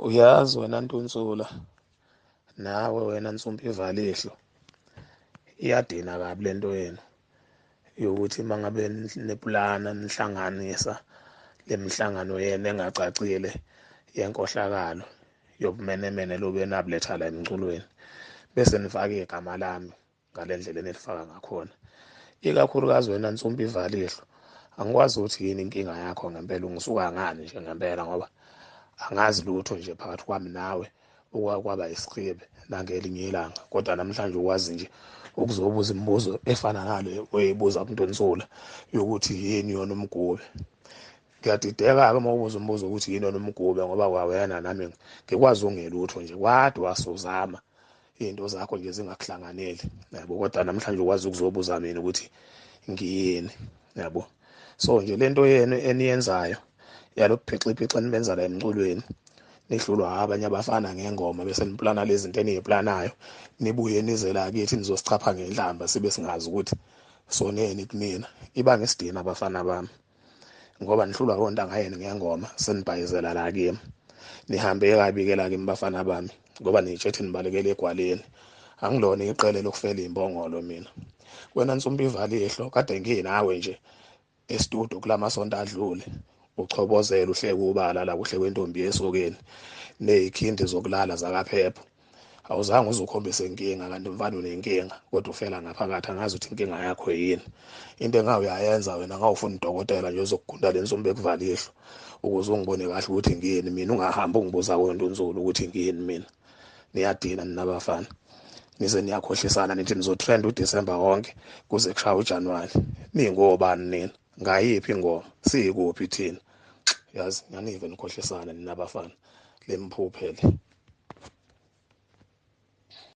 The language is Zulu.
Uyazi wena Ntunsula, nawe wena Nsumpa ivalihlo, iyadina kabi lento yenu yokuthi uma ngabe niplana nihlanganisa le mihlangano yenu engacacile yenkohlakalo yobumenemene lobe nabuletha la emculweni, bese nifake igama lami ngale ndlela enilifaka ngakhona. Ikakhulukazi wena Nsumpa ivalihlo, angikwazi ukuthi yini inkinga yakho ngempela, ungisuka ngani nje ngempela, ngoba angazi lutho nje phakathi kwami nawe okwaba isiqibe nangelinye ilanga. Kodwa namhlanje ukwazi nje ukuzobuza imibuzo efana nale oyibuza kuNtonsula yokuthi yini yona umgube. Ngiyadideka-ke uma ubuza umbuzo ukuthi yini yona umgube, ngoba kwawena nami ngikwazi ungelutho nje, kwade wasuzama iy'nto zakho nje zingakuhlanganeli, yabo. Kodwa namhlanje ukwazi ukuzobuza mina ukuthi ngiyini, yabo. So nje lento yenu eniyenzayo yalobuphixiphixa enibenza la emculweni, nihlulwa abanye abafana ngengoma, bese niplana lezi zinto eniyiplanayo, nibuye nize la kithi nizosichapha ngenhlamba sibe singazi ukuthi soneni kunina. Iba ngesidina abafana bami, ngoba nihlulwa kontanga yenu ngengoma, senibhayizela la kimi. Nihambe kabi-ke la kimi bafana bami, ngoba niyitshethi nibalekele egwaleni. Angilona iqele lokufela iy'mbongolo mina. Wena Nsumpa ivalihlo, kade nginawe nje estudio kulamasonto adlule, uchobozela uhleke ubala la kuhle kwentombi esokeni neyikhindi zokulala zakaphepho. Awuzange uze ukhombise inkinga, kanti mfana unenkinga kodwa ufela ngaphakathi. Angazi ukuthi inkinga yakho yini. Into engawe uyayenza wena, ngawufuna udokotela nje ozokugunda le nsumba ekuvala ihlo ukuze ungibone kahle ukuthi ngiyini mina, ungahambi ungibuza wena Ntunsula ukuthi ngiyini mina. Niyadina nina bafana, nize niyakhohlisana, nithi nizotrend uDisemba wonke kuze kushaye uJanuwari. Ningobani nina? Ngayiphi ingoma? Siyikuphi thina? Yazi nganive nikhohlisana nina bafana, lemphuphe le.